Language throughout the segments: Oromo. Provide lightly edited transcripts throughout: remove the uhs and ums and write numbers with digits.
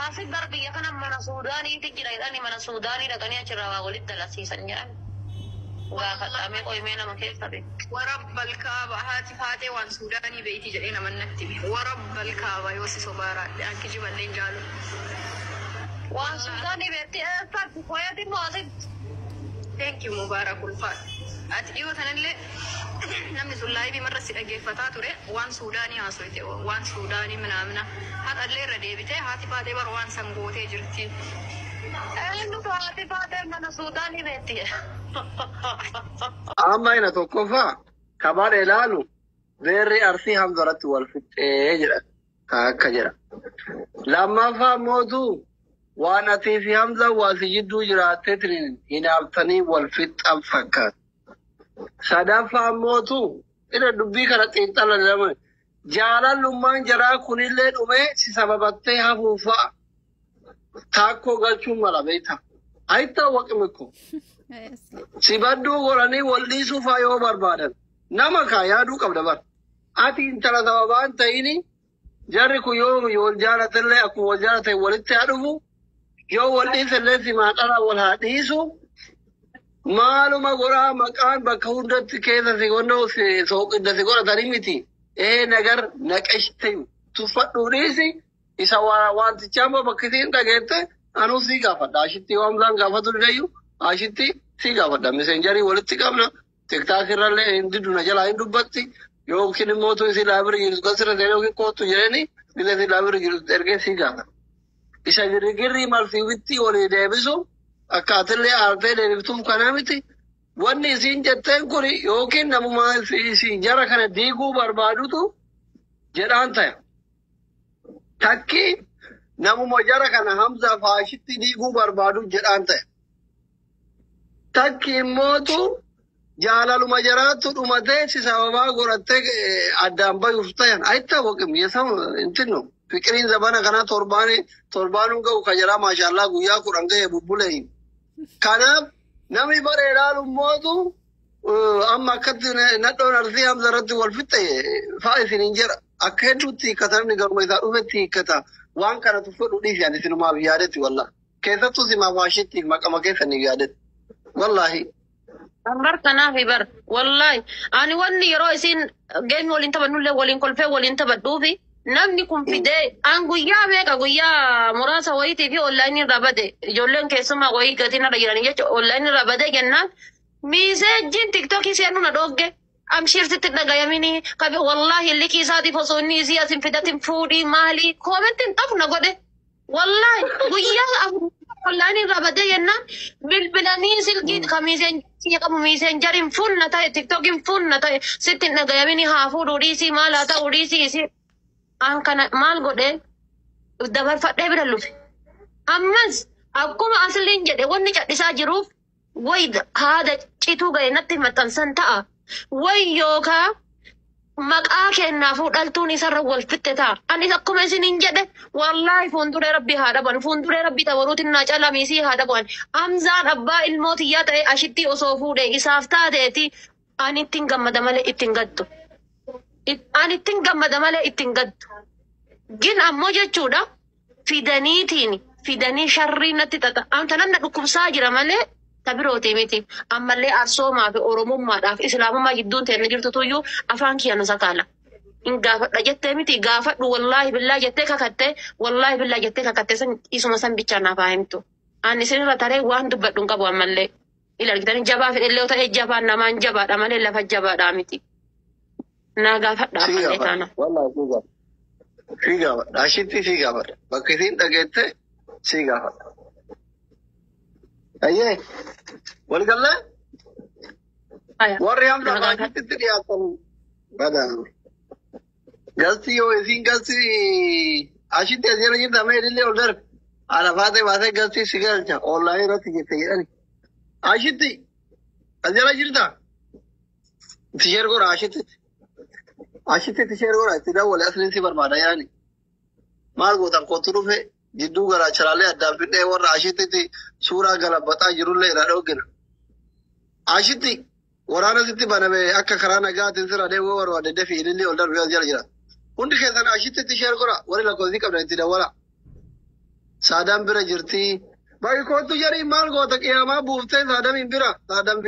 Asi bar biyya kana mana Suudaaniitti jira jedhani, mana Suudaanii dhaqanii achirraa waa walitti dalasiisan jedhan. Gaafadhamee qoyimee nama keessa beeku. Warabbal kaaba, haati faatee waan Suudaanii beeyti jedhee nama natti hime. Warabbal kaaba, yoo si sobaaraadhe an kijiballee hin jaalu. Waan Suudaanii beekti eessatti qoyati immoo asitti. Thank you, Mubarak, ulfaadha. Ati dhiyoo tanallee namni sun live marra si dhaggeeffataa ture, waan Suudaanii haasoyte, waan Suudaanii minaamina haxallee irra deebitee haati faatee bara waan san gootee jirti. Eenyutu haati faatee mana Suudaanii beekti? Amma ina tokkoffaa kabaan ilaalu beerri Arsii Hamzaratti wal fixxee jedha. Akka jedha. Lammaffaa mootu waan atii fi Hamza waa si jidduu jiraatteetiin hinaaftanii wal fixxan fakkaata. Sadaffaa mootu ina dubbii kana xiinxala lama jaalallummaan jaraa kunillee dhumee si sababattee hafuufaa taakkoo galchuun mala beekta. Hayittaa waqimikko. Si badduu godhanii wal dhiisuu faa yoo barbaadan nama kaa yaaduu qabda bar. Ati intala sababaan ta'ini, jarri kun yoo wal jaalatellee akkuma wal jaalatan walitti haa dhufu, yoo wal dhiisellee simaa dhala wal haa dhiisu, maaluma godhaa, maqaan bakka hundatti keessa si gonnoo si sooqidda si godhatanii miti. Ee, nagar naqeshte tuffadhuu dhiisi, isa wantichaa immoo bakka isiin dhageette anuu sii gaafadha. Ashitti yoo Hamzaan gaafatu didayyuu, ashitti sii gaafadha. Messenger walitti qabna. TikTok irrallee hin diddu, na jalaa hin dubbatti. Yookiin immoo tu isii live jirtu gasirra seenee yookiin kootu jedheni bila isii live jirtu ergee sii gaafadha. Isa girgirrii malfiiwitti walii deebisu akka atillee aartee deebiftuuf kanaa miti. Wanni isiin jetteen kun yookiin namuma isii jara kana diiguu barbaadutu jedhaan ta'e. Takki namuma jara kana Hamzaa faashitti diiguu barbaadu jedhaan ta'e. Takki immootu jaalaluma jaraattu dhumatee si sababaa godhattee addaan bayuuf ta'an አይታወቅም። የሰው እንትን ነው ፍቅሪን ዘበነ kana torbaani torbaanuun ga'u ka jaraa maashaallah guyyaa 10 ga'e bubbulee. Kanaaf namni bare ilaalu mootu amma akkatti nadhoon Arsii Hamza irratti wal fixxe fa'a isiniin jedha. Akka hedduutti hiikkata, namni garuma isaa dhufetti hiikkata. Waan kana tuffadhu dhiisi, ani isinumaaf yaadetti wallah. Keessattuu simaaf waashittiif maqama keessaniif yaadetti. Wallaahi. Bar kanaaf bar wallahi ani wanni yeroo isin game waliin taphannullee waliin kolfee waliin taphadhuufi namni kun fidee an guyyaa meeqa, guyyaa muraasa wayiitii fi online irraa bade, ijoolleen keessumaa wayii gatiin irra jiranii jecha online irraa bade jennaan messageiin TikTokii seenuu na dhoogge. Amshiir sitti dhagayamini qabe, wallahi likii isaatiif osoo inni isii asin fidatin fuudhii maalii commentiin xafu na godhe. Wallahi guyyaa 4 online irraa badee jennaan bilbilanii silkii ka messenger qabu messengeriin full na ta'e, TikTokiin full na ta'e, sitti hin dhagayamini, haa fuudhuu dhiisii, maal haa ta'uu dhiisii, isii an kana maal godhee dabarfadhee bira lufe. Ammas akkuma asliin jedhe, wanni cadhisaa jiruuf way haada cituu ga'e natti maxxansan ta'a. Way yookaa maqaa kennaafuu dhaltuun isarra wal fixxe ta'a. Anis akkuma isiniin jedhe, wallaahi fuulduree rabbii haa dhaban. Fuulduree rabbii tabaruutiin naa calamisii haa dhaban. Hamzaan abbaa ilmoo tiyyaa ta'e ashitti osoo fuudhee isaaf taateeti, ani ittiin gammada malee ittiin gaddu. Ani ittiin gammada malee ittiin gaddu. Gin ammoo jechuudha fidaniitiin fidanii sharrii natti xaxa. Anta nan na dhukkubsaa jira malee ta birootii miti. Ammallee arsoomaa fi oromummaadhaaf islaamummaa jidduun ta'e jirtu tuyyuu afaan kiyya nu sakaala. Hin gaafadha jettee miti, gaafadhu, wallaahi billaa jettee kakattee, wallaahi billaa jettee kakattee, san isuma san bichaa naaf haa himtu. Ani isinirra taree waan dubbadhu hin qabu ammallee. Ila argitanii, jabaa fedhellee yoo ta'e jabaan namaan jabaadha malee lafa jabaadhaa miti. Naa gaafadha Si ammallee gaafadha. taana. Wallaahi si gaafadha. Si gaafadha. Ashitti si gaafadha. Bakka isiin dhageette si gaafadha. Ayyee. Waligallee Aya. warri Hamza Naa gaafadha. baashitti dhiyaatan badaan. Galti yoo isiin galti ashitti as jala jirta mee illee ol darbe. Alafaatee baasee galti si galcha online irratti jette jedhani. Ashitti as jala jirta. Itti share godha ashitti. Ashitti itti share godha, itti dawwale, asliin si barbaada yaani. Maal gootan, kottu dhufe jidduu garaacharaalee addaan fidhee warra ashitti suuraa galabbaxaa jirullee irraa dhoogina. Ashitti waraana sitti baname akka karaa nagaatiin sirra deemuu barbaade dafii ilillee ol darbe as jala jira. Hundi keessan ashitti itti share godha, warri lakkoofsi qabdan itti dawwala. Saadaan bira jirti. Bakki kootu jedhii maal goota qiyaamaa buuftee saadamiin bira. Saadaan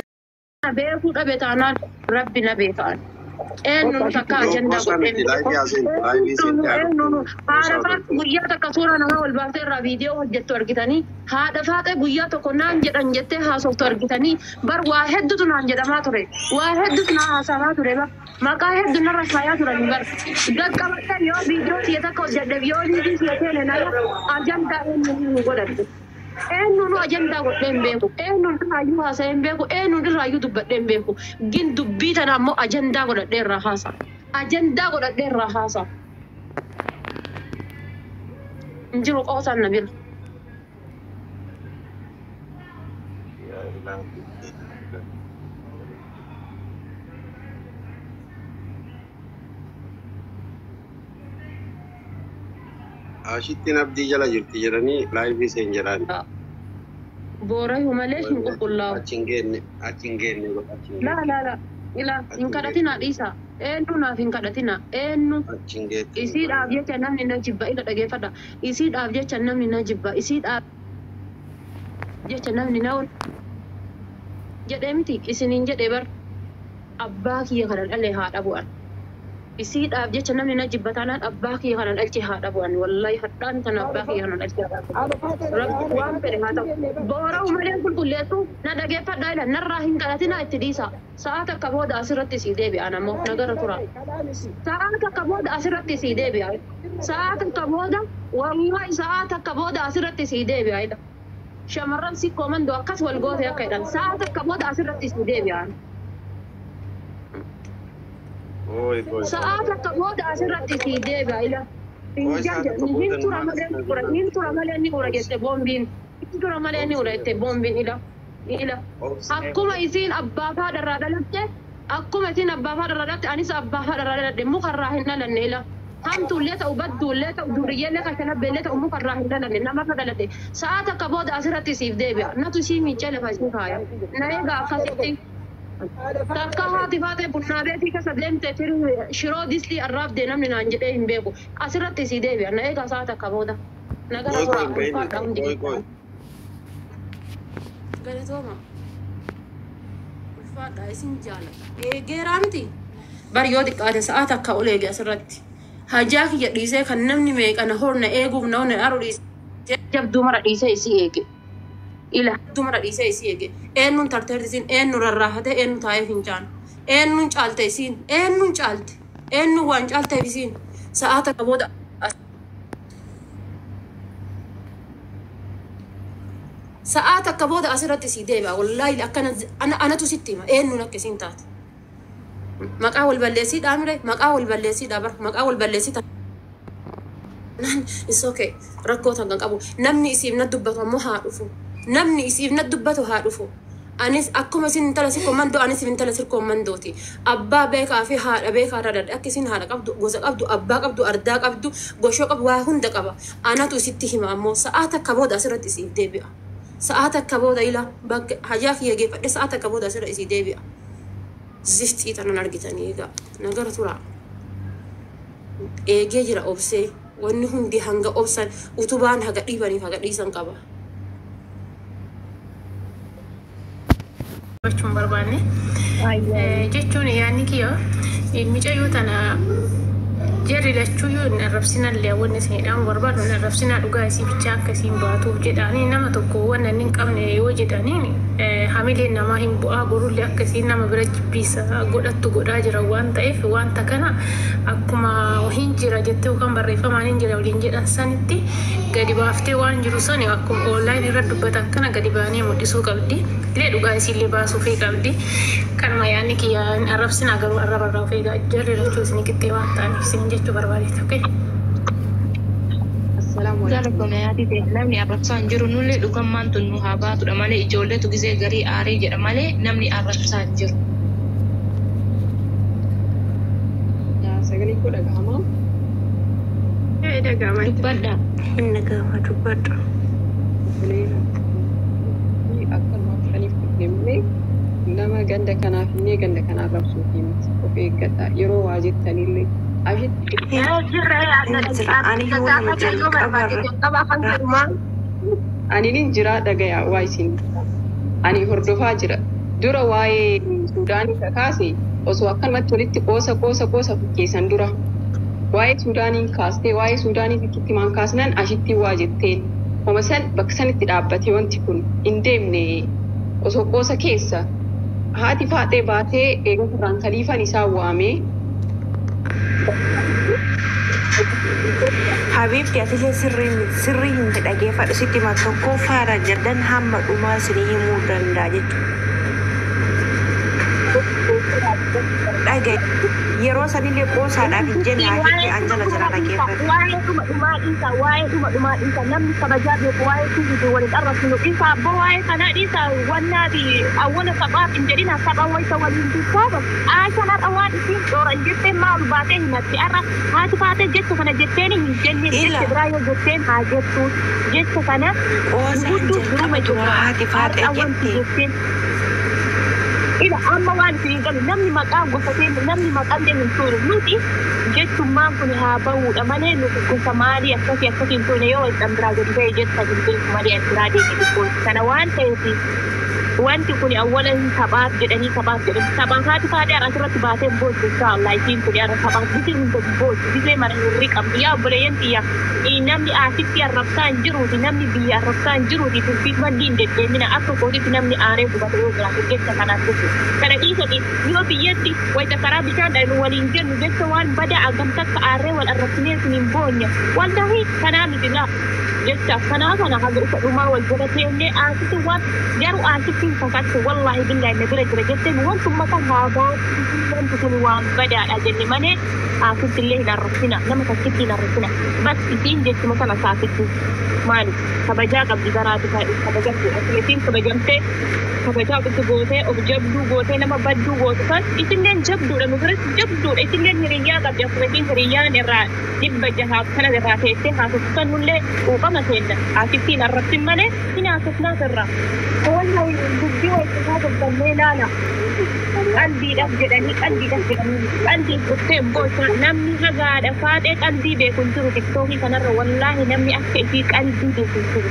Na beekuu dhabe taanaan rabbi na beekaan. Eenyu takka ajandaa Gosa godhee miti live aseen live seente eenyu haadha faate guyyaa takka suuraa namaa ol baaftee irraa viidiyoo hojjettu argitanii, haadha faate guyyaa tokko naan jedhan jettee haasoftu argitanii. Bar waa hedduutu naan jedhamaa ture, waa hedduutu naa haasamaa ture, bar maqaa hedduu narra kaayaa turani. Bar gaqqabadhan yoo viidiyoo siya takka hojjedhe, yoo liivii siya seene, naya ajandaa eenyu nu godhadhe. Eenyuun ajandaa godhee hin beeku. Eenyuun irraayyuu haasa'ee hin beeku. Eenyuun irraayyuu dubbadhee hin beeku. Gin dubbii tana ammoo ajandaa godhadhee irraa haasa. Ajandaa godhadhee irraa haasa. Hin jiru qoosaan na bira. Ashittiin abdii jala jirti jedhanii live seen jedhaan. Boorayyuu malee hin qulqullaa'u. Achi hin geenne, achi hin geenne, achi hin Laa geenne. Laa laa. Ilaa hin kadhatinaa, dhiisa. Eenyu naaf hin kadhatinaa. Eenyu. Achi hin geette. Isiidhaaf jecha namni na jibba, ila dhageeffadha. Isiidhaaf jecha namni na jibba. Isiidhaaf jecha namni na jedhee miti isiniin jedhee bar, abbaa kiyya kana dhalee haadha bu'an. Isiidhaaf jecha namni na jibba taanaan abbaa kiyya kana dhalchee haadha bu'an. Wallahi hadhaan tana abbaa kiyya kana dhalchee haadha bu'an. Rabbi waan fedhe haa ta'u. Boora'u malee qulqulleessu, na dhageeffadhaa, ila narraa hin kadhatinaa, itti dhiisa. Sa'a takka booda asirratti sii deebi'an ammoo nagara tura. Sa'a takka booda asirratti sii deebi'a. Sa'a takka booda, wallahi sa'a takka booda asirratti sii deebi'a. Ila. Shamarran sikkoo mandoo akkas wal goote akka jedhan, sa'a takka booda asirratti sii deebi'an. Oi, oi. Sa'a takka booda asirratti sii deebi'a. Ila. Oi, sa'a takka booda Hin tura malee ni ura, hin tura malee ni ura jette boombiin. Hin tura malee ni ura jette boombiin, ila. Ila. Akkuma isiin abbaa fi haadha irraa dhalatte, akkuma isiin abbaa fi haadha irraa dhalatte, anis abbaa fi haadha irraa dhaladhe, mukarraa hin dhalanne, ila. Hamtuullee ta'u, badduullee ta'u, duriyyeellee kashalabbeellee ta'u, mukarraa hin dhalanne, namarra dhaladhe. Sa'a takka booda asirratti siif deebi'a. Natu isii miicee lafa isii kaaya. Na egaa akkasitti. Takka haati faatee bunnaa beetii keessa deemte shiroo distii arraabdee namni naan jedhee hin beeku. Asirratti sii deebi'a. Na egaa sa'a takka booda. Nagara Qoy qoy turaa hin bahin. ulfaadha hundi Qoy qoy. keessan. Galatooma. Ulfaadha, isin jaaladha. Eegeeraa miti. Bar yoo xiqqaate sa'a takka ol eege asirratti. Hajaa kiyya dhiisee, kan namni meeqa na horna eeguuf na horna aru dhiisee, jabduu mara dhiisee isii eege. Ila jabduu mara dhiisee isii eege. Eenyuun tarteerti isiin, eenyu rarraafate, eenyu taa'ee fincaan. Eenyuun caalte isiin, eenyuun caalte, eenyuun waan caalteef isiin sa'a takka booda. Sa'aa takka booda asirratti sii deebi'a. Wallaahi akkana anatu sitti hima eenyuun akka isiin taate. Maqaa wal balleessii dhaamire, maqaa wal balleessii bar, maqaa wal balleessii taanaan is okay, rakkoo tan kan qabu. Namni isiif na dubbatu ammoo haa dhufu. Namni isiif na dubbatu haa dhufu. Anis akkuma isin intala sirkoo mandoo, anis intala sirkoo mandooti. Abbaa beekaa fi haadha beekaa irraa dhadhe. Akka isin haadha qabdu, gosa qabdu, abbaa qabdu, ardaa qabdu, goshoo qabdu, waa hunda qaba. Anatu isitti hima ammoo sa'aa takka booda asirratti isiif deebi'a. Sa'aa takka booda, ila bakka hajaa kiyya geeffadhe, sa'aa takka booda asirra isii deebi'a. Zifxii tanan argitanii egaa nagara turaa. Eegee jira obsee, wanni hundi hanga obsan utubaan haga dhiibaniif haga dhiisan qaba. Gochuun barbaanne jechuun yaadni kiyya micayyoo tana jarri lachuu yoo hin arrabsinallee, wanni isinidhaan barbaadu hin arrabsinaa, dhugaa isii bichaa akka isiin baatuuf jedhaanii, nama tokko wanna inni hin qabne yoo jedhaniin hamileen namaa hin bu'aa, borullee akka isiin nama bira jibbiisa godhattu godhaa jira waan ta'eef, wanta kana akkuma hin jira jettee yookaan barreeffamaan hin jira waliin jedhan sanitti gadi baaftee, waan jiru sani akkuma online irra dubbatan kana gadi baanee mul'isuu qabdi. Illee dhugaa isiillee baasuufii qabdi. Kanuma yaadni kiyya, hin arrabsinaa, garuu arraba irraa of eegaa, jarri lachuu isin qixxee waan ta'aniif isin jechuu barbaadeeti. Okay? Assalaamu alaikum. Jalqaba ta'e namni arrabsaa hin jiru, nullee dhugammaan tun nu haa baatudha malee, ijoolleetu gizee garii aarii jedha malee namni arrabsaa hin jiru. Yaa sagalee koo dhagahamaa? Ee, dhaga'amaa itti. Dubbadha. Hin dhaga'ama, dubbadhu. Obboleen akka maafaniif dhufne nama ganda kanaaf illee ganda kana arrabsuufi miti. Of eeggadha. Yeroo waa jettanillee Ashitti Jira ani yoo nama jalqabarra. Ani nin jira dhagaya waa isin. Ani hordofaa jira. Dura waa'ee Suudaanii kaase osoo akkanumatti walitti qoosa qoosa qoosa fakkeessan dura. Waa'ee Suudaanii kaastee waa'ee Suudaanii fakkiitti maan kaasnan ashitti waa jetteen. Homa san bakka sanitti dhaabbate wanti kun hin deemne osoo qoosa keessa haati faaxee baatee eegasarraan kaliifan isaa waamee. Habiibti atillee sirrii sirrii hin dhageeffadhu sitti hima tokkoffaadha jedhan hamma dhumaa isinii himuu danda'a jechuudha. Dhagaye yeroo sanillee qoosaadhaaf hin jenne hafitti an jala jala dhageeffadhu. Waa'ee dhuma dhumaa dhiisa, waa'ee dhuma dhumaa dhiisa, namni kabajaa beeku waa'ee tuuti waliin arrabsinu dhiisa, abboo waa'ee kanaa dhiisa, wannaa fi awwala taphaaf hin jedhina, tapha wayita waliin dubbooba. Aashaan har'a waan isiin dhoora hin jettee maa ol baatee himatti har'a haati faatee jecha kana jetteen hin jenne Ila jecha biraa yoo jetteen haa jettu jecha kana qoosaan gudduu jalqaba duruma dura jira haati faaxee har'a wanti jette. jetteen ila amma waan isin hin qabne namni maqaa gosa keenya namni maqaan deemu hin tuuru nuti jechummaan kun haa bahuudha malee nuti gosa maalii akkasii akkasii hin tuune yoo itti biraa gadi ba'e jetta hin beeku malee as biraa deeme dubboon kana waan ta'eef wanti kun awwala hin taphaaf jedhanii taphaaf jedhanii taphaan haati faadhe har'a asirratti baatee hin boossu inshallah isiin kun har'a taphaaf bisee hunda hin boossu bisee mara hirrii qabdi yaa obboleeyyan xiyya namni asitti arrabsaa hin jiruuti namni biyya arrabsaa hin jiruuti dubbii maddi hin deddeemina akka kootitti namni aaree gubate yoo jiraate jecha kanaaf jechuudha. Kana dhiisati yoo biyyatti wayita karaa bishaan dhaqnu waliin jennu jecha waan badaa agamtakka aarree wal arrabsinee sun hin boonye wallahi kanaa miti laa jecha kanaa kana haga isa dhumaa wal jala teennee aasitti waan garuu aasitti hin fakkaattu wallahi billahi na bira jira jetteen wantumma kan haa baatu wanti kun waan badaadha jenne malee aasitti illee hin arrabsina nama takkitti hin arrabsina bas isiin jechuma kana saasitti maali kabajaa qabdi garaatu kabajamtu isiin kabajamtee kabajaa ofitti gootee of jabduu gootee nama badduu gootu kan isilleen jabduudha nu biratti jabduudha isilleen hiriyyaa qabdi akkuma isiin hiriyyaan irraa 600 kana irraa teessee haasoftu kan nullee quuqama seenna asitti hin arrabsin malee hin haasofnaas irraa wallahi dubbii wayita haasoftamnee ilaala qalbiidhaaf jedhanii qalbiidhaaf jedhanii qalbii dhuftee boosha namni hagaadha faaxee qalbii beeku hin jiru tiktookii kanarra wallaahi namni akka isii qalbii beeku hin jiru.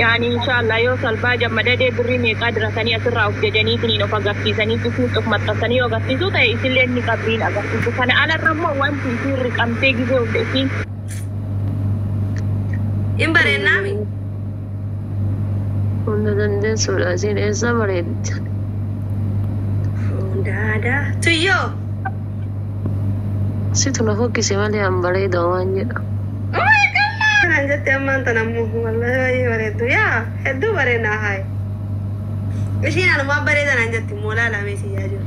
Yaani inshallah yoo salbaa jammadadee birrii meeqaa diratanii asirraa of jajaniitiin of agarsiisanii isuun of maxxansanii yoo agarsiisuu ta'e isillee ni qabriin agarsiisu. Kana alarra immoo wanti isiin riqamtee gisee hunda isiin Hin bareennaami. Hunda dandeessuudha isiin eessa bareeddi? Hundaadha. Tuyyoo. Situ na fokkise malee an bareeda waan jedha. Oh my God. Kan jette ammaan tana ammoo wallahi baay'ee bareeddu. Yaa hedduu bareedna haay. Ishiin anumaa bareeda naan jetti moolaa lamee si yaa jiru.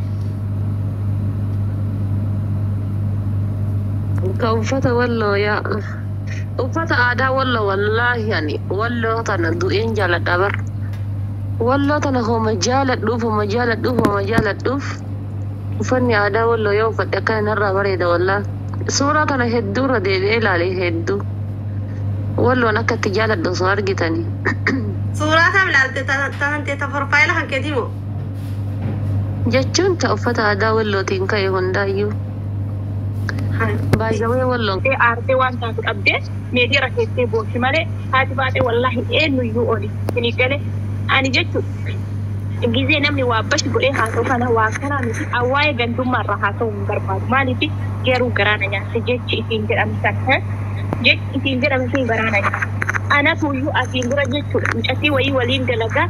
Ka uffata walloo yaa uffata aadaa walloo wallaahi ani walloo tana du'een jaaladha bar. Walloo tana homa jaaladhuuf homa jaaladhuuf homa jaaladhuuf uffanni aadaa walloo yoo uffadhe akkana narraa bareeda wallaahi. Suuraa tana hedduurra deebi'ee ilaale hedduu. Walloon akka itti jaaladhu osoo argitanii. Suuraa tam ilaalte tan ta profaayila kan keetii moo? Jechuun ta uffata aadaa wallootiin ka'e hundaayyuu. Baay'ee walloon aartee waan taatu qabdee meetii rakeessee booshi malee haati baatee wallaahi eenyuyyuu oli isinii gale ani jechuudha. Gizee namni waa bashi godhee haasa'u kana waa kanaa miti waa'ee gandummaarraa haasa'uu hin barbaadu maaliif garuu garaana nyaatte jechi isiin jedhamu san jechi isiin jedhamu sun garaana nyaata. Anatuyyuu asiin dura jechuudha mucattii wayii waliin dalagaa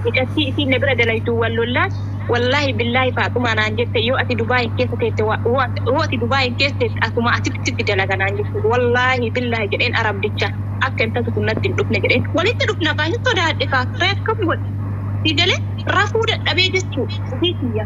mucattii isiin na bira dalagdu wal lollaa wallahi billahi faaxumaa naan jette yoo ati Dubaayin keessa teette yoo ati Dubaayin keessa teette asuma asitti dalaga naan jette wallahi billahi jedheen arabdicha akka intalli kun natti hin dhufne jedheen walitti dhufna kaa hin sodaadhe kaa reekkam godhe si galee rafuu dadhabee jechuudha ofii kiyya.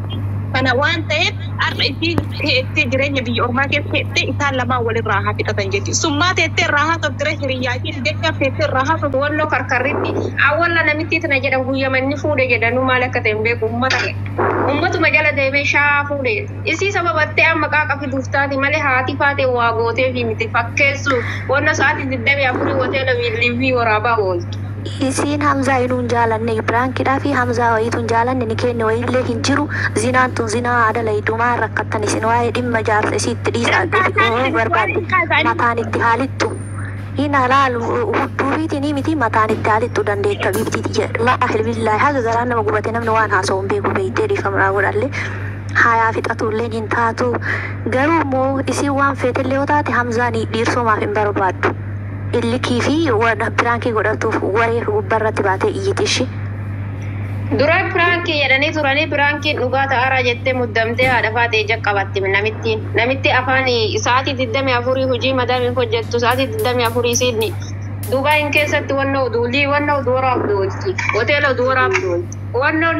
Kana waan ta'eef har'a isiin teessee jireenya biyya ormaa keessa teessee isaan lamaan walirraa haa fixatan jechuudha. Summaa teessee irraa haa toltire hiriyyaa ishee jecha teessee irraa haa toltire. Walloo karkarritti awwalla namitti tana jedhan guyyamanni fuudhe jedhanuu maal akka ta'e hin beeku uummata uummatuma jala deemee shaa fuudhe isii sababattee amma qaaqa fiduuf taate malee haati faate waa gootee fi miti fakkeessu wanna sa'aatii 24 hoteela liivii waraabaa ooltu. Isiin Hamzaa inuu hin jaalanne piraankiidhaa fi Hamzaa wayiitu hin jaalanne ni kenne wayiillee hin jiru. Zinaan tun zinaa haadha laydumaa rakkattan isin waa'ee dhimma jaarsa isiitti dhiisaa yoo barbaadde mataan itti haalittu. Hin halaalu hudduufiitiin miti mataan itti haalittu dandeetta biiftiiti jedha. Laahi billaahi haga garaan nama gubate namni waan haasa'u hin beeku beektee dhiifama godhallee. Hayaa fixatullee hin taatu. Garuu immoo isiin waan feetellee yoo taate Hamzaan dhiirsoomaaf hin barbaaddu. Illikii fi waan piraankii godhatuuf waree gubbaarratti baatee iyyiti ishee. Dura piraankii jedhanii turanii piraankiin dhugaa ta'araa jettee muddamtee haadha faatee ija qabatti namittiin. Namitti afaan sa'aatii 24 hojii madaamiin hojjettu sa'aatii 24 isiin Dubaayin keessatti wanna oduulii wanna oduu waraabdu oolti. Hoteela oduu waraabdu oolti. Wanna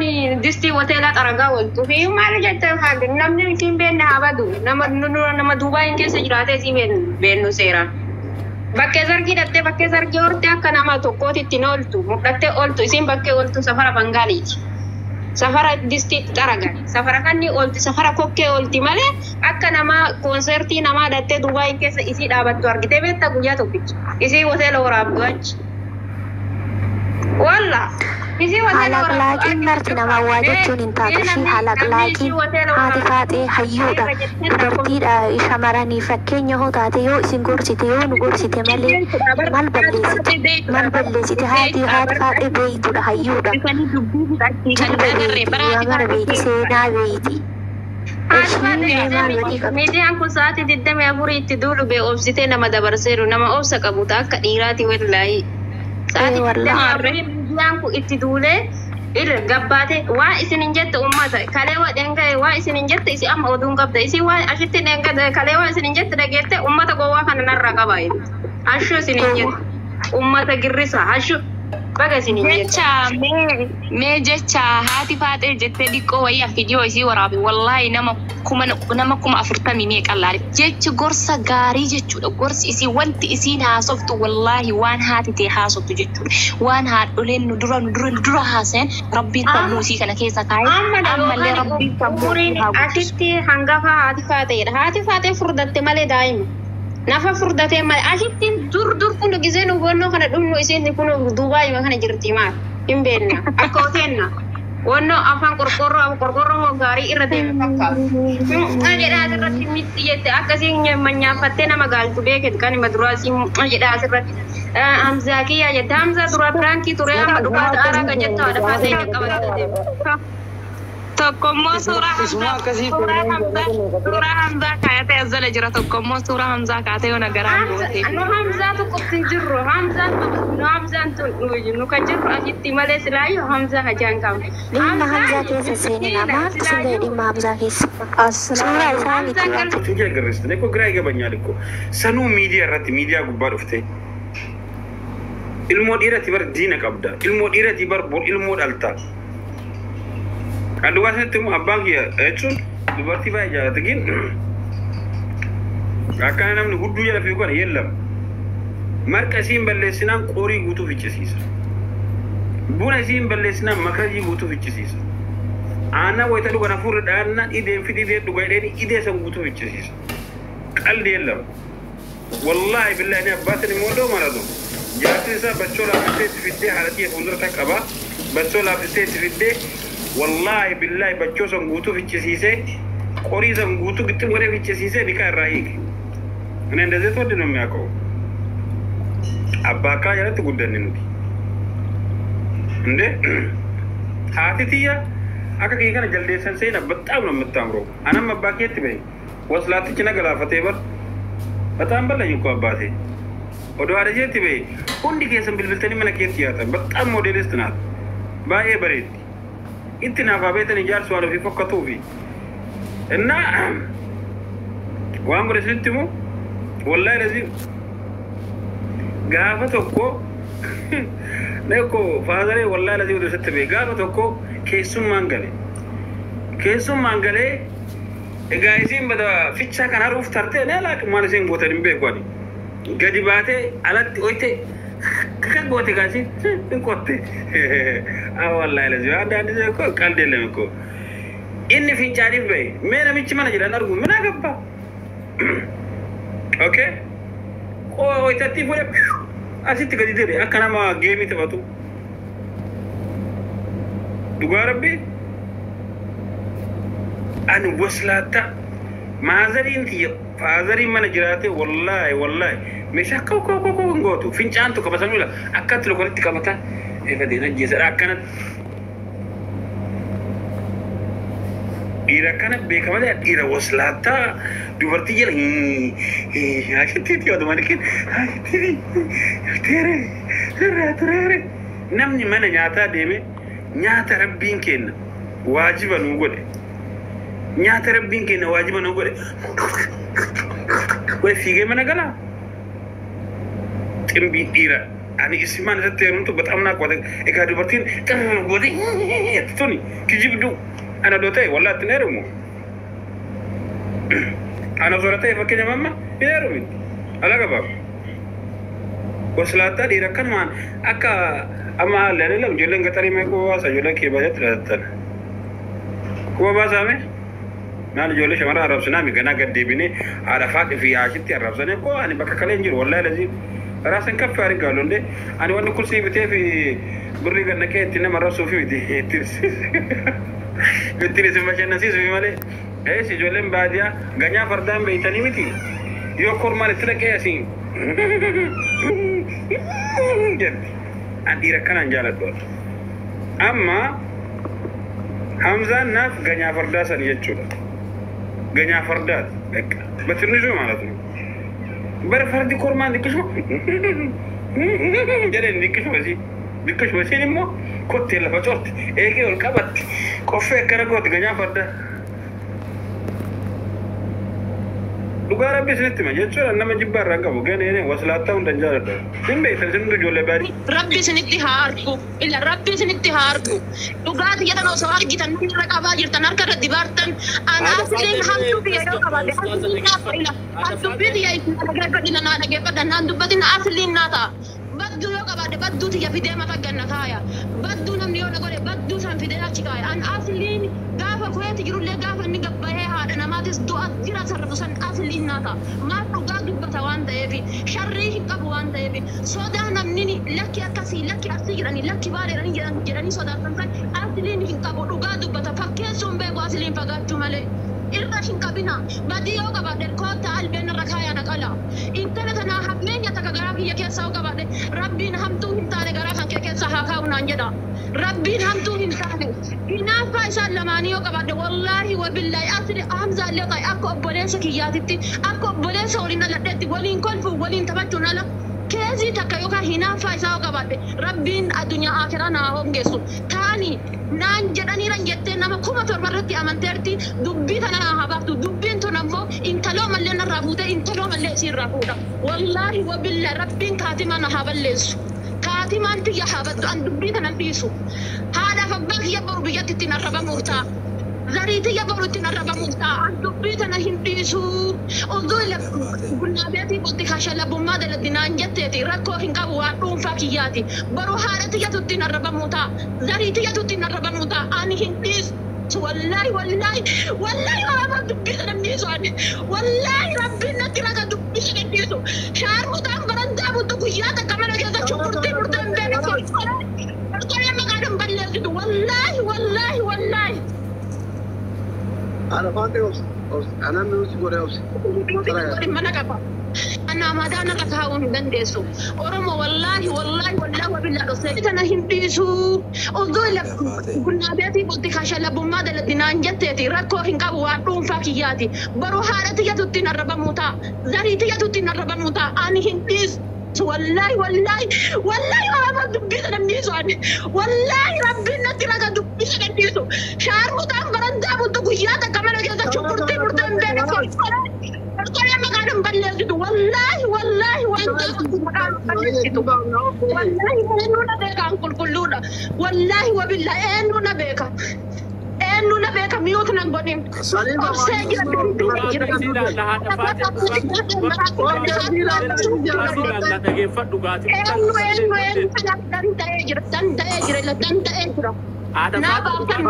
distii hoteela xaragaa ooltu fi maal jettee haadha namni isiin beekne haa badu. Nama nama Dubaayin keessa jiraatee isiin beennu seeraan. Bakkee sargii dhattee bakkee sargii hortee akka nama tokkootitti hin ooltu mul'attee ooltu isiin bakkee ooltu safara Bangaaliiti. Safara distiitti xaragan safara kanni oolti safara kokkee oolti malee akka nama koonsertii namaa dhattee Dubaayin keessa isii dhaabattu argitee beektaa guyyaa tokkicha. Isii hoteela waraabdu achi. Walla isii hoteela waraabdu Halaqlaaqiin marti namaa waa jechuun hin taatu ishii halaqlaaqiin haati faaxee hayyuudha. Dubartiidha shamaranii fakkeenya hoo taate yoo isin gorsite yoo nu gorsite malee maal balleessite maal balleessite haati haati faaxee beeytuudha hayyuudha. Jilba beeyti yaamara beeyti seenaa beeyti. Ishii maal badii qabdi? Miidiyaan kun sa'aatii 24 itti duulu bee obsitee nama dabarseeru nama obsa qabu ta'a akka dhiiraati wallaahi. Sa'aatii 24 miidiyaan kun itti duulee irra gabbaate waa isin hin jette uummata kalee waa dhenga'e waa isin hin jette isi amma oduun qabda isi waa ashitti dhenga'e kalee waa isin hin jette dhageette uummata gowwaa kana narraa qaba ashu isin hin jette uummata girrisa ashu baga isin hin jette. Jecha mee jecha haati faaxee jettee dhiqqoo wayii viidiyoo isii waraabe wallaahi nama 40,000 meeqa laale jechi gorsa gaarii jechuudha gorsi isii wanti isiin haasoftu wallaahi waan haati ta'e haasoftu jechuudha waan haadholeen nu dura nu dura nu dura haasayan rabbiin sammuu isii kana keessa kaa'e ammallee rabbiin sammuu isii haa guddisu. Ashitti hangafa haati faaxeedha haati faaxee furdatte malee daa'ima. Nafa furdatee malee ashitti dur dur kun gisee nu hubannoo kana dhumnu isiin kun Dubaayima kana jirti maal hin beekna akka hoteenna wannoo afaan qorqorroo qorqorroo gaarii irra deeme fakkaatu. Jedhaa asirratti miti jette akkasiin manyaafattee nama gaaltu beeket kan hima duraa siin jedhaa asirratti. Hamzaa kiyyaa jette Hamzaa duraa piraankii ture amma dhugaa ta'araa kan jettu haadha faatee qabattee deema. Tokkommoo suuraa Hamzaa suuraa Hamzaa suuraa Hamzaa kaayatee as jala jira tokkommoo suuraa Hamzaa kaayatee yoo nagaraan gootee. Nu Hamzaa tokkotti hin jirru Hamzaan nu Hamzaan tun nu kan jirru asitti malee silaayyuu Hamzaa hajaan qabna. Dhimma Hamzaa keessa seenina maaltu sin ga'e dhimma Hamzaa keessa? Suuraa isaa miti wanti. Tujja garreessite ko gira ይገባኛል እኮ ሰኑ ሚዲያ irratti miidiyaa gubbaa dhufte ilmoo dhiirati bar diina qabda ilmoo dhiirati bar bor ilmoo dhalta Kan dhugaa sanatti immoo abbaan kiyya jechuun dubartii baay'ee jaalata gin akkana namni hudduu jala fiigu kana yeellam marqa isiin balleessinaan qorii guutuu ficcisiisa. Buna isiin balleessinaan makarajii guutuu ficcisiisa. Aannan wayita dhugan hafuurri dhaannaan ideen fi ideen dhuga jedheen idee san guutuu ficcisiisa. Qaldi yeellam. Wallaahi billaahi ni abbaasin immoo doo maratu. Jaartiin isaa bachoo laaffistee itti fiddee haadha xiyya fuuldura kan qaba. Bachoo laaffistee itti fiddee wallaahi billaahi bachoo san guutuu ficcisiisee qorii san guutuu gixxim godhee ficcisiisee nikaa irraa hiike. እኔ እንደዚህ ተወድ ነው የሚያውቀው። አባ አካ jalatti guddanne nuti. እንዴ haati tiyya akka kee kana jaldeessan seena በጣም ነው የምታምረው። አናም abbaa keetti bahe waslaatichi na galaafatee bar በጣም በላኝ እኮ አባቴ። ወደ haadha isheetti bahe hundi keessan bilbiltanii mana keetti yaatan በጣም ሞዴሊስት ናት። baay'ee bareeddi. Itti naaf haa beektan ijaarsu waan ofii fokkatuufi. እና waan godhe sinitti himu wallahi lazim gaafa tokko Neko faazaree wallahi lazim oduu sitti bee gaafa tokko keessummaan gale. Keessummaan galee egaa isiin bada fichaa kan haruuf tartee ne laaqi maal isiin gootan hin beeku ani. Gadi baatee alatti oyte kan goote gaasi hin qotte. Ah wallahi lazim አንዳንድ ጊዜ እኮ ቀልድ የለም እኮ. Inni fincaaniif bahe mee namichi mana jedhan argu mina gabba. Okay? Oytatti fuudhee Asitti gadi dire akka nama geemii taphatu. Dhugaa rabbi ani waslaatta maazariin tiyya faazariin mana jiraate wallaahi wallaahi meeshaa koo koo koo koo hin gootu fincaantu qabatanii ila akkatti lokolitti qabata efa deena jeesadha akkanatti. Dhiira akkana beeka malee dhiira waslaattaa dubartii jala ashittiiti oduma nikin ashittiiti teere irraa tureere namni mana nyaataa deeme nyaata rabbiin kenna waajiba nuu godhe nyaata rabbiin kenna waajiba nuu godhe way fiigee mana galaa ximbii dhiira ani isimaan isatti heerumtu በጣም ናቋተ egaa dubartiin xirr goote tuni kijibduu ana doo ta'e wallaa ittiin heerumu ana osoo ta'e fakkeenya mamma hin heerumiti ala qabaam waslaattaa dhiira akkanumaan akka amma haalli ani lam ijoolleen gaxarii mee quba baasa ijoolleen kee baasatti dhalattan quba baasaame maal ijoollee shamara arrabsinaa mi ganaa gad deebinee haadha faaqi fi haashitti arrabsanii koo ani bakka kalee hin jiru wallaahi lazii raasan kaffe argaa londe ani wanni kursii bitee fi birrii ganna kee ittiin nama arrabsuu fi miti ittiin isin bashannansiisuu fi malee ees ijoolleen baadiyaa ganyaa fardaan beeytanii miti yoo kormaan itti dhaqee asiin jetti an dhiira akkanaan jaaladhu amma Hamzaan naaf ganyaa fardaa san jechuudha ganyaa fardaati በቃ በትንሹ ማለት ነው በር fardi kormaan xiqqishuma jedheen xiqqishuma si xiqqishuma siin immoo kottee lafa corti eegee ol qabatti qoffee akkana gooti ganyaa fardaa dhugaa rabbi isinitti hima jechuudha nama jibbaa irraa hin qabu ganeen waslaattaa hunda hin jaaladhu sin beektan isin hundi ijoollee baadii Rabbi isinitti haa argu. Ila rabbi isinitti haa argu. Dhugaatii jedhan osoo argitan irra qabaa jirtan harka irra dibaartan. Ana asliin hamtuu biyya yoo qabaate asliin naaf ila. Dubbii tiyya isin dhaggeeffadhina naa dhaggeeffadha naan dubbatin asliin naa ta'a. Badduu yoo qabaate badduu tiyya fidee mata ganna kaaya. Badduu namni yoo na godhe badduu san fidee achi kaaya. An asliin gaafa kuweeti jirullee gaafa inni gabbayee haadha namaatis du'a jira sarratu san asliin naa ta'a. Maal dhugaa dubbata waan ta'eefi sharrii hin qabu waan ta'eefi sodaa namni lakki akkasii lakki asii jedhanii lakki baala jedhanii jedhanii sodaatan san asliin hin qabu dhugaa dubbata fakkeessuun beeku asliin fagaachuu malee. Irra hin qabina badii yoo qabaadhe koota albeen irra kaayaa naqala intala tanaa hammeenya takka garaa kiyya keessaa yoo qabaadhe rabbiin hamtuu hin taane garaa kan kee keessa haa kaa'u naan jedha rabbiin hamtuu hin taane hinaaffaa isaan lamaanii yoo qabaadhe wallaahi wabillaahi asli hamzaallee ta'e akka obboleessa kiyyaatitti akka obboleessa waliin dhaladheetti waliin kolfuu waliin taphachuun ala keezii takka yookaan hinaaffaa isaa yoo qabaadhe rabbiin addunyaa akiraa naa hongeessu taani naan jedhaniiran jettee nama 7,000 irratti amanteerti dubbii tana naa haa baaftu dubbiin tun ammoo intaloo mallee narraa fuute intaloo mallee isiirraa fuudha wallaahi wabillaahi rabbiin kaatimaa na haa balleessu kaatimaan tiyya haa baddu an dubbii tana dhiisu haadhaaf abbaa kiyya boru biyyatti ittiin arrabamuuf ta'a zarii tiyya boru ittiin arrabamuuf ta'a an dubbii tana hin dhiisu oduu bunnaa beetii bulti kashalabummaa dalatti naan jetteeti rakkoo hin qabu waan dhuunfaa kiyyaati boru haadha tiyyatu ittiin arrabamuu ta'a zarii tiyyatu ittiin arrabamuu ta'a ani hin dhiisu wallaahi wallaahi wallaahi waan dubbii sana hin dhiisu ani wallaahi rabbiin natti raga dubbii sana hin dhiisu shaarmutaan barandaa bultu guyyaa takka mana keessa shunkurtii murtee hin beekne forforee maqaan hin balleessitu wallaahi wallaahi wallaahi. Ana faate obsi obsi ana nuti godhe obsi. Mana qaba. Ana madaana irra kaa'uu hin dandeessu. Oromoo wallaahi wallaahi wallaahi wabillaa dhosee tana hin dhiisu. Oduu bunnaa beetii bulti kashalabummaa dalatti naan jetteeti rakkoo hin qabu waan dhuunfaa kiyyaati. Boru haadha tiyyatu ittiin arrabamuu ta'a. Zarii tiyyatu ittiin arrabamuu ta'a. Ani hin dhiisu. Wallaahi wallaahi wallaahi waan dubbii sana hin dhiisu ani. Wallaahi rabbiin natti raga dubbii sana hin dhiisu. Shaarmutaan barandaa bultu guyyaa takka mana keessa shunkurtii murtee hin beekne forforee forforee maqaan hin balleessitu. Wallaahi wallaahi waan maqaan hin balleessitu. Wallaahi eenyu na beeka an qulqulluudha. Wallaahi wabillaahi eenyu na beeka. Eenyu na beeka miyuutu nan godhin. Obsee jira dubbii jira. Eenyu eenyu eenyu danda'ee jira danda'ee jira danda'ee jira. Naa baaftan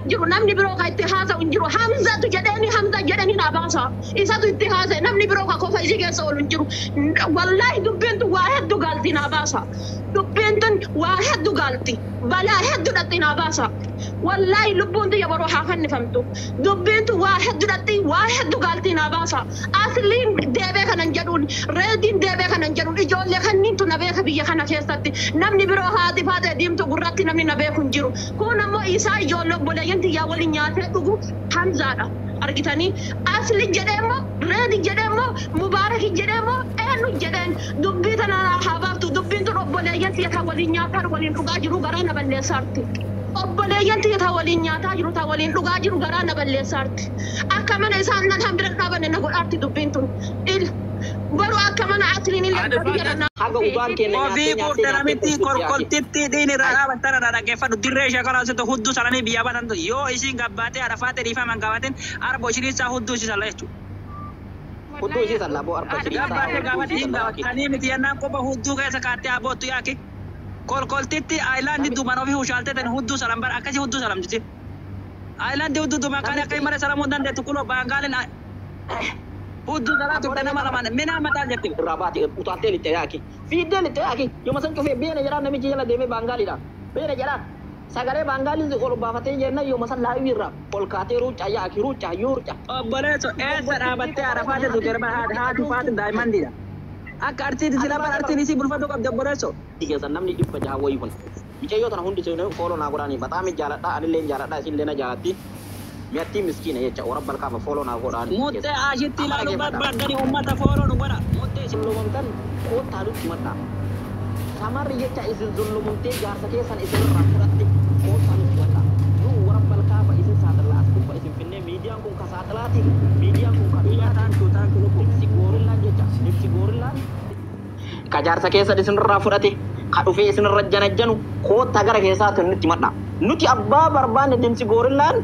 jiru namni biroo ka itti haasa'u hin jiru. Hamzatu jedheeni Hamza jedhanii naa baasa. Isatu itti haasa'e namni biroo ka kofa isii keessa oolu hin jiru. Wallaahi dubbiin tun waa hedduu gaalti naa baasa. Dubbiin tun waa hedduu gaalti. Balaa hedduu dhatti naa baasa. Wallaahi lubbuun tiyya boroo haa fannifamtu. Dubbiin tun waa hedduu dhatti waa hedduu gaalti naa baasa. Asliin deebee kanan jedhuun reediin deebee kanan jedhuun ijoollee kanniintu na beeka biyya kana keessatti. Namni biroo haati faatee diimtuu gurratti namni na beeku hin jiru. Kun ammoo isaa ijoollee obboleeyyan tiyyaa waliin nyaatee dhugu Hamzaadha. Argitanii asli jedhee immoo reedi jedhee immoo mubaaraki jedhee immoo eenyu jedheen dubbii tana haa baaftu dubbiin tun obboleeyyan tiyya tan waliin nyaataa waliin dhugaa jiru garaa na balleessaarti. Obboleeyyan tiyya tan waliin nyaataa jiru tan waliin dhugaa jiru garaa na balleessaarti. Akka mana isaan nan hambira dhaabanne na godhaarti dubbiin tun. Il baru akka mana asliin illee biyya na. Haga ugaan keenya Ofii nyaattee guurte nyaattee namitti nyaattee korkoltitti dhiin irraa dhaabattan irraa dhaggeeffadhu dirree ishee kana asitti hudduu salanii biyyaa batantu yoo isiin gabbaatee arafaatee dhiifaman gabaatin arba ishiriisaa hudduu ishii salla jechuudha. Hudduu ishii salla boo arba ishiriisaa Gabbaatee hudduu gaafate ishii hin salla yaaki. gaafatanii miti yennaan quba hudduu keessa kaattee aboottu yaaki. Kolkoltitti aayilaandi duuban ofii hushaaltee tan hudduu salan bara akkasii hudduu salamtiti. Aayilaandi hudduu duuban kan akka mara salamuu dandeettu kunoo baangaalin hudduu salaa turte nama lamaan minaa mataa jetti. Irraa baate utaaltee lixxe yaaki. Fiiddee lixxe yaaki. Yooma san cufee beena jedhaan namichi jala deemee baangaaliidha. Beena jedhaan sagalee baangaalii ol baafatee jenna yooma san laayii irraa ol kaatee ruuccaa yaaki ruuccaa yuurcaa. Obboleesso eessa dhaabattee arafaate turte haati faati daa'imman Akka arsiiti sila bara arsiin isii bulfatu qabdi obboleesso. Keessan namni 600 wayii kun. Mucayyoo tana hundi seenuu follow naa godhaanii bataami jaaladha anillee jaaladha isinillee na jaalatti. Mi'attii miskiina jecha warra balkaama follow naa godhaanii. Muttee ashitti ilaaluu barbaaddanii uummata fooloo nu godha. Muttee isin lumamtan koottaa nutti himadhaa. Shamarri jecha isin zullumtee jaarsa keessan isinirraa fudhatte koottaa nutti himadhaa. Nu warra balkaama isin saaxilaa as gubba isin finnee miidiyaan kun ka saaxilaati miidiyaan kun ka dhugaati. Ibsi goorillaan jecha ibsi goorillaan ka jaarsa keessan isinirraa fudhate ka dhufee isinirra janajjanu koottaa gara keessaatti nutti himadhaa. Nuti abbaa barbaanne dimsi goorillaan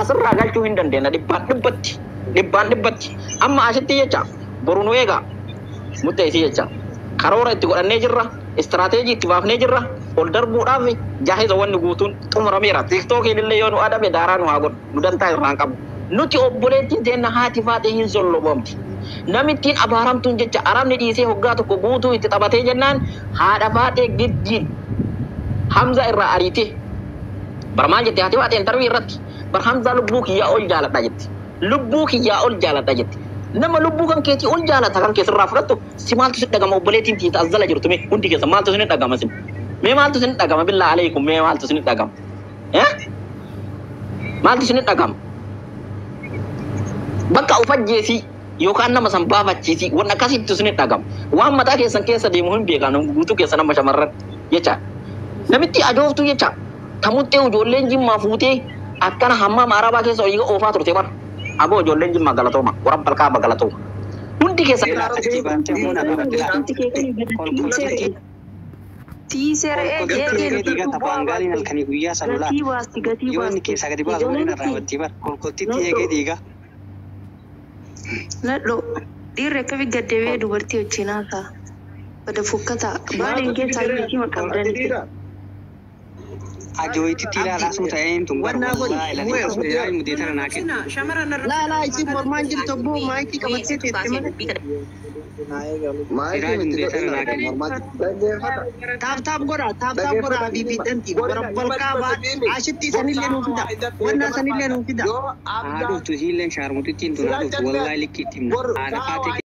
asirraa galchuu hin dandeenya dhibbaan dhibbatti dhibbaan dhibbatti amma asitti jecha boru nu eegaa muttee isii jecha karoora itti godhannee jirra istiraateejii itti baafnee jirra ol darbuudhaaf jaahiza wanni guutuun xumurameera tiiktookiin illee yoo nu adabe daaraa nu haa godhu nu dantaa irraa hin qabu nuti obboleettiin teenna haati faatee hin zollobamti namittiin abaaramtuun jecha arabni dhiisee hoggaa tokko guutuu itti taphatee jennaan haadha faatee giddiin Hamza irraa ariitee bar maal jette haati faatee intarvii irratti bar Hamza lubbuu kiyyaa ol jaaladha jetti lubbuu kiyyaa ol jaaladha jetti nama lubbuu kan keetii ol jaalata kan keessarraa fudhattu si maaltu si dhagama obboleettiin tiita as jala jirtu mee hundi keessa maaltu si dhagama sin mee maaltu si dhagama billaa aleekum mee maaltu si dhagama eh maaltu si dhagama bakka ufajjeesii yookaan nama san baafachiisii waan akkasittu si dhagama waan mataa keessan keessa deemu hin beekan guutuu keessa nama shamarran jecha namitti ajooftu jecha tamuttee ijoolleen jimmaa fuutee akkana hammaama arabaa keessa hojii oofaa turte bara aboo ijoolleen jimmaa galatooma warra balkaaba galatooma hundi keessa Baangaaliin halkanii guyyaa san Gatii baasti gatii yoo inni baasti. keessaa gadi baasu waliin irraa bar kolkoltitti eegee dhiiga. Nadho dhiirri akkami gaddeebi'ee dubartii wajjin haasa'a. Bada fokkataa baadeen keessaa hiikii maqabdanitti. Ajooyititti ilaalaa sun ta'een tun bar wallaahi ilaalii mudee tana naa kenna. Laa laa isin mormaan jirtu obbo maayikii qabattee teetti malee. Siraaj mudee tana naa kenna. Taap taap godhaa taap taap godhaa biibiidhanti warra balkaa ashitti sanillee nuu fida wannaa sanillee nuu fida. Haa dhuftu isiilleen shaarmutittiin tun haa dhuftu wallaahi likkiitti himna. Haadha faatee